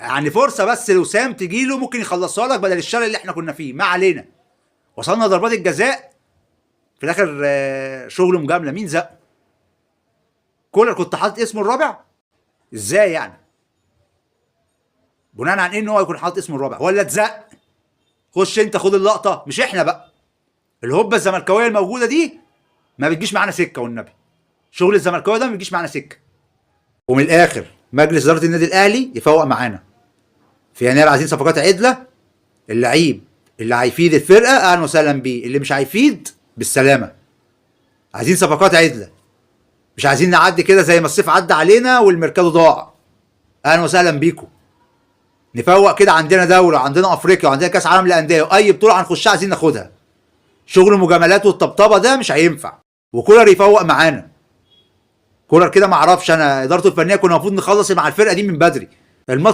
يعني فرصة بس لوسام تجيله ممكن يخلصها لك بدل الشلل اللي احنا كنا فيه. ما علينا، وصلنا ضربات الجزاء في الاخر، شغل مجاملة. مين زق كولر؟ كنت حاطط اسمه الرابع ازاي يعني؟ بناء عن ايه ان هو يكون حاطط اسمه الرابع ولا اتزق؟ خش انت خد اللقطة، مش احنا بقى. الهبة الزملكاويه الموجودة دي ما بتجيش معانا سكة، والنبي شغل الزملكاويه ده ما بيجيش معانا سكة. ومن الاخر مجلس ادارة النادي الاهلي يفوق معانا في يناير، عايزين صفقات عدله. اللعيب اللي هيفيد الفرقة اهلا وسهلا بيه، اللي مش هيفيد بالسلامة. عايزين صفقات عدله، مش عايزين نعدي كده زي ما الصيف عدى علينا والميركاتو ضاع. اهلا وسهلا بيكم، نفوق كده. عندنا دوري وعندنا افريقيا وعندنا كاس عالم للاندية، واي بطوله هنخشها عايزين ناخدها. شغل المجاملات والطبطبه ده مش هينفع. وكولر يفوق معانا. كولر كده ما اعرفش انا، ادارته الفنية كنا المفروض نخلص مع الفرقة دي من بدري. الماتش